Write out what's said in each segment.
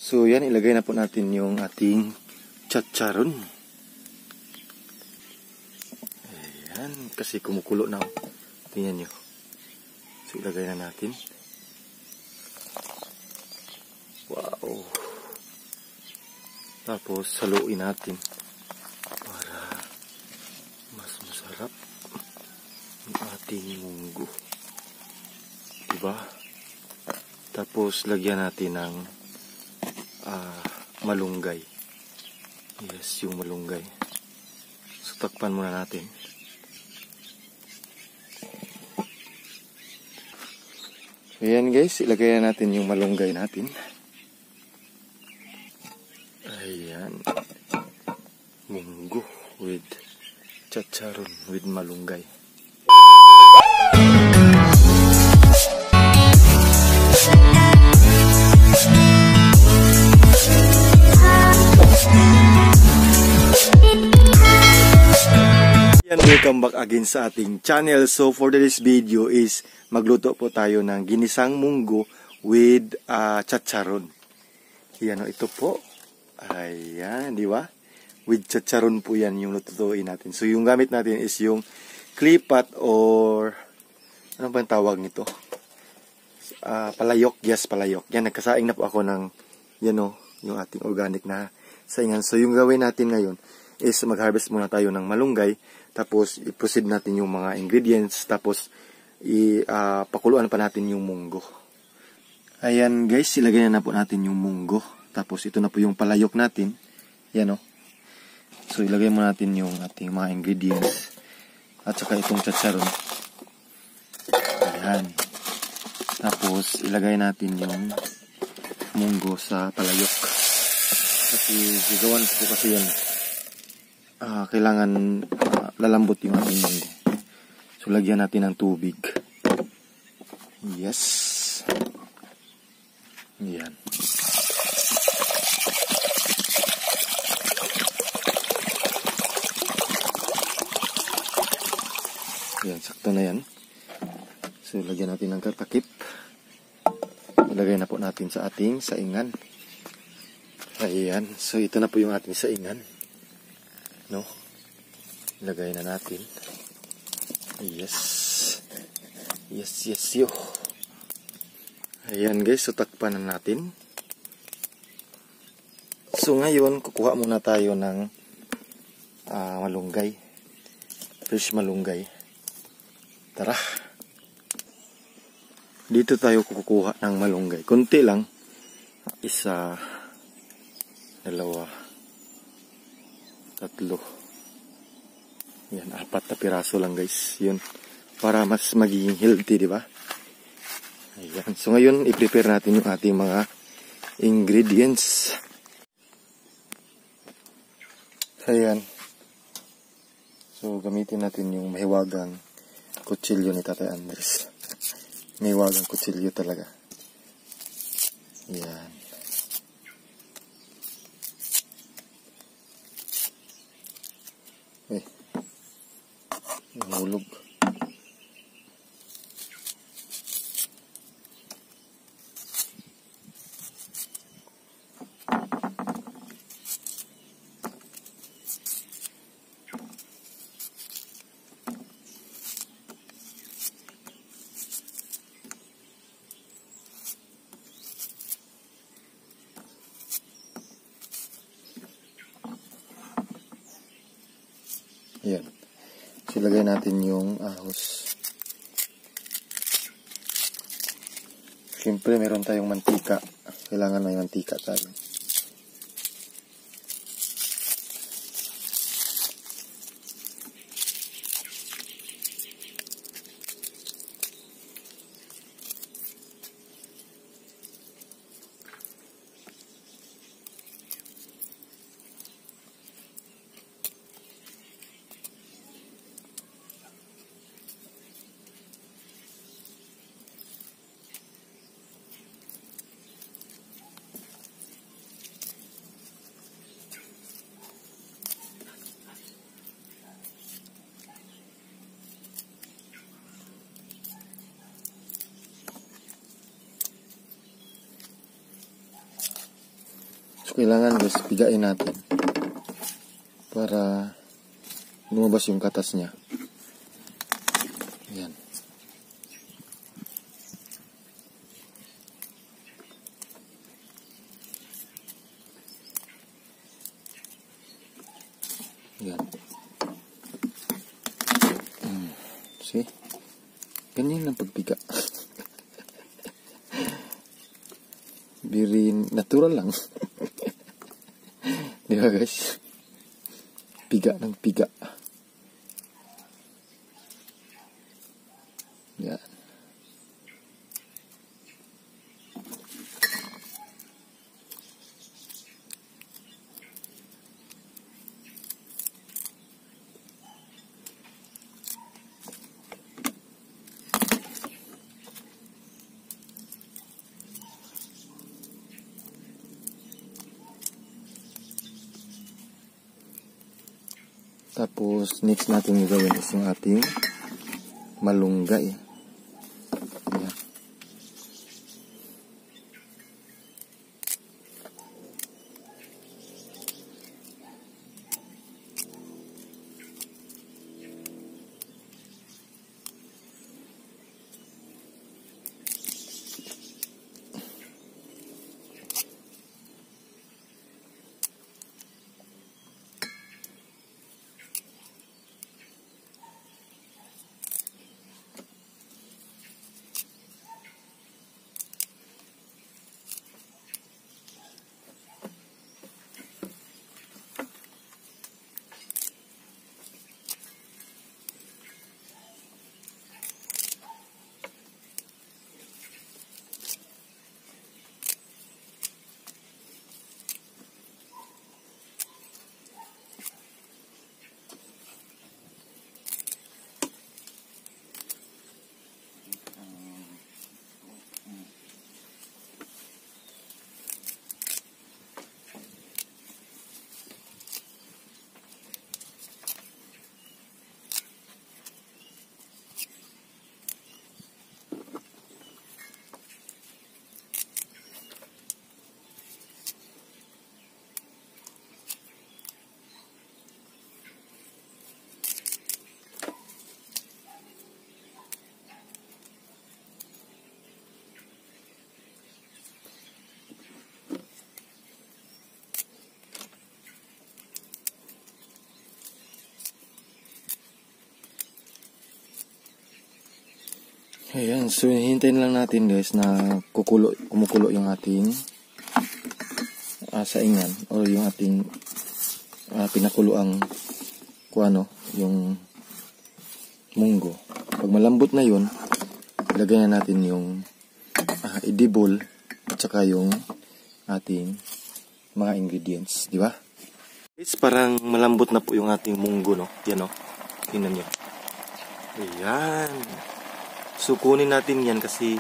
So yan, ilagay na po natin yung ating chacharon. Ayan, kasi kumukulo na. Tingnan nyo. So ilagay na natin. Wow. Tapos haluin natin para mas masarap yung ating munggo. Diba? Tapos lagyan natin ng malunggay. Yes, yung malunggay. So takpan muna natin. Ayan guys, ilagay na natin yung malunggay natin. Ayan. Munggo with chacharon with malunggay. Welcome back again sa ating channel. So for this video is magluto po tayo ng ginisang munggo with chacharon. Yan o, ito po. Ayan, di ba? With chacharon po yan yung lutuin natin. So yung gamit natin is yung clay pot or ano ba ang tawag nito? Palayok. Yes, palayok. Yan, nagkasaing na po ako ng yan o, yung ating organic na saingan. So yung gawin natin ngayon is mag-harvest muna tayo ng malunggay. Tapos, i-proceed natin yung mga ingredients. Tapos, pakuluan pa natin yung munggo. Ayan guys, ilagay na po natin yung munggo. Tapos, ito na po yung palayok natin. Yan o. So, ilagay mo natin yung ating mga ingredients. At saka itong chacharon. Ayan. Tapos, ilagay natin yung munggo sa palayok. Kasi, sigawan po kasi yan. Kailangan lalambot yung ating munggo. So, lagyan natin ng tubig. Yes. Yan. Yan, sakto na yan. So, lagyan natin ng katakip. Ilagay na po natin sa ating saingan. Ayan. So, ito na po yung ating saingan. No? Ilagay na natin. Yes. Yes, yes, yo. Ayan guys, so takpan na natin. So ngayon, kukuha muna tayo ng malunggay. Fresh malunggay. Tara. Dito tayo kukuha ng malunggay. Kunti lang. Isa, dalawa, tatlo. Yan, 4 na piraso lang guys. Yun. Para mas magiging healthy, di ba? Ayan. So ngayon, i-prepare natin yung ating mga ingredients. Ayan. So gamitin natin yung mahiwagang kutsilyo ni Tatay Andres. Mahiwagang kutsilyo talaga. Ayan. Nahulog. Ayan. Ilagay natin yung ahos. Siyempre, meron tayong mantika. Kailangan may mantika tayo. So, kailangan guys, pigain natin para lumabas yung katas niya. Yan. Yan. See? Ganyan lang pagpiga. Very natural lang. Di ba guys? Piga ng piga. Yan. Tapos, next natin gagawin is yung ating malunggay. Ayan. Ayan, so hintayin lang natin guys na kumukulo yung ating saingan o yung ating pinakuluang yung munggo. Pag malambot na yun, ilagay na natin yung edible at saka yung ating mga ingredients, di ba? It's parang malambot na po yung ating munggo, no? Yan, no? Tingnan nyo. Ayan. So, kunin natin yan kasi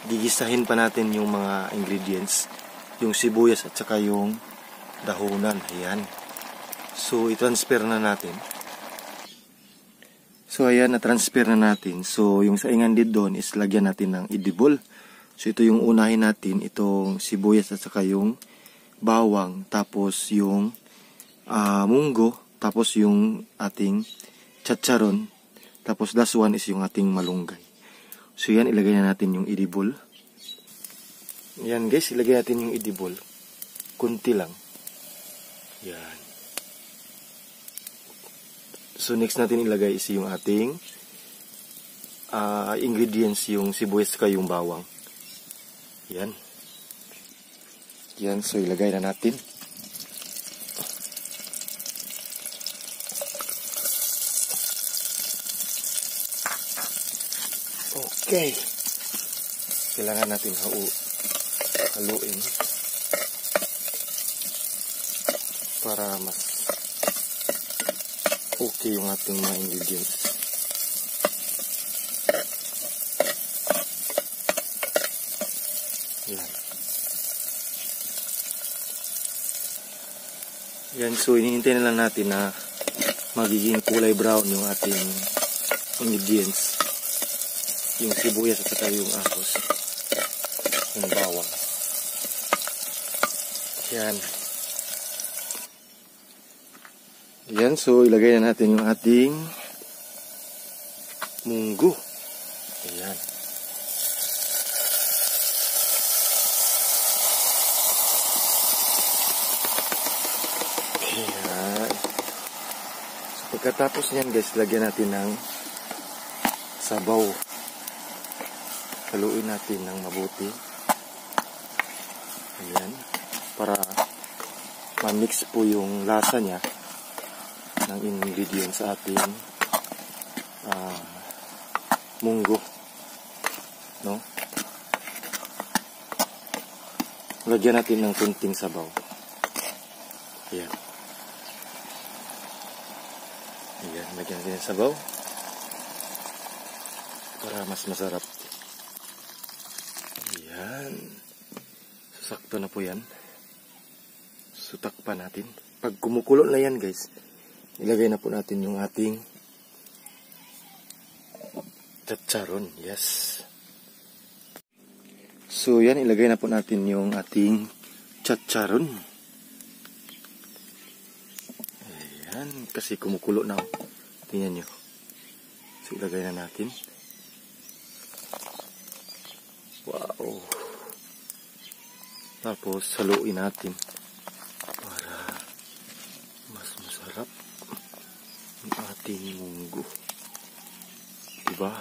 gigisahin pa natin yung mga ingredients. Yung sibuyas at saka yung dahunan. Ayan. So, i-transfer na natin. So, ayan, na-transfer na natin. So, yung saingan din doon is lagyan natin ng edible. So, ito yung unahin natin. Itong sibuyas at saka yung bawang. Tapos, yung munggo. Tapos, yung ating chacharon. Tapos, last one is yung ating malunggay. So yan, ilagay na natin yung edible. Yan guys, ilagay natin yung edible. Kunti lang. Yan. So next natin ilagay is yung ating ingredients, yung sibuyas ka yung bawang. Yan. Yan, so ilagay na natin. Okay. Kailangan natin haluin para mas okay yung ating mga ingredients. Yan. Yan, so hinihintay na lang natin na magiging kulay brown yung ating ingredients. Yung sibuyas at saka yung ahos, yung bawang. Yan. Ayan, so ilagay na natin yung ating munggo. Ayan. Ayan. So pagkatapos niyan guys, lagyan natin ng sabaw. Haluin natin ng mabuti. Ayan. Para ma-mix po yung lasa niya ng ingredients sa ating munggo, no? Lagyan natin ng kunting sabaw. Ayan. Ayan, lagyan natin ng sabaw para mas masarap. Ayan. Sakto na po yan. Sutakpan natin. Pag kumukulo na yan guys, ilagay na po natin yung ating chicharon. Yes. So yan, ilagay na po natin yung ating chicharon. Ayan, kasi kumukulo na. Tingnan nyo. So ilagay na natin. Wow. Tapos haluin natin para mas masarap ang ating munggo. Diba?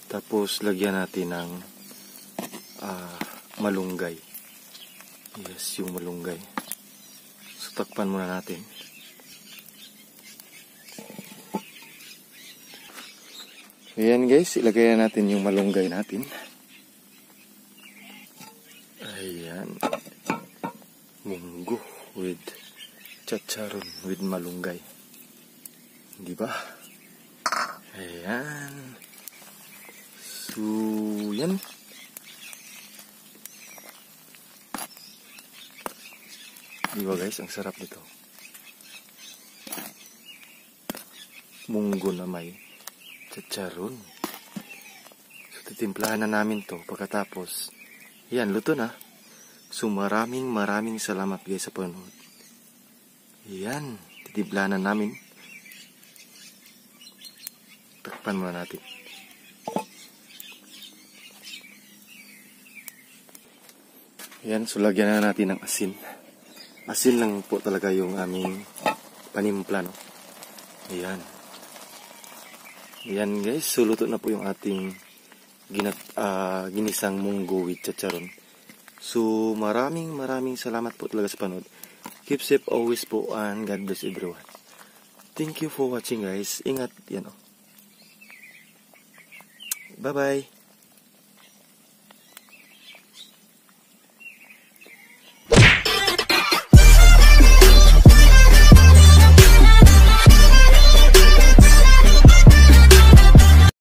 Tapos lagyan natin ng malunggay. Yes, yung malunggay. So takpan muna natin. Ayan guys, ilagay na natin yung malunggay natin. Ayan. Munggo with chicharon with malunggay. Diba? Ayan. So, yan. Diba guys, ang sarap nito. Munggo na may chicharon. So, titimplahan na namin to pagkatapos. Yan, luto na. So, maraming salamat guys sa panonood. Yan, titimplahan na namin. Takpan muna natin. Yan, so lagyan na natin ng asin. Asin lang po talaga yung aming panimpla, no? Ayan. Ayan guys, so luto na po yung ating ginisang munggo with chicharon. So maraming salamat po talaga sa panood. Keep safe always po and God bless everyone. Thank you for watching guys. Ingat yan, oh. Bye bye.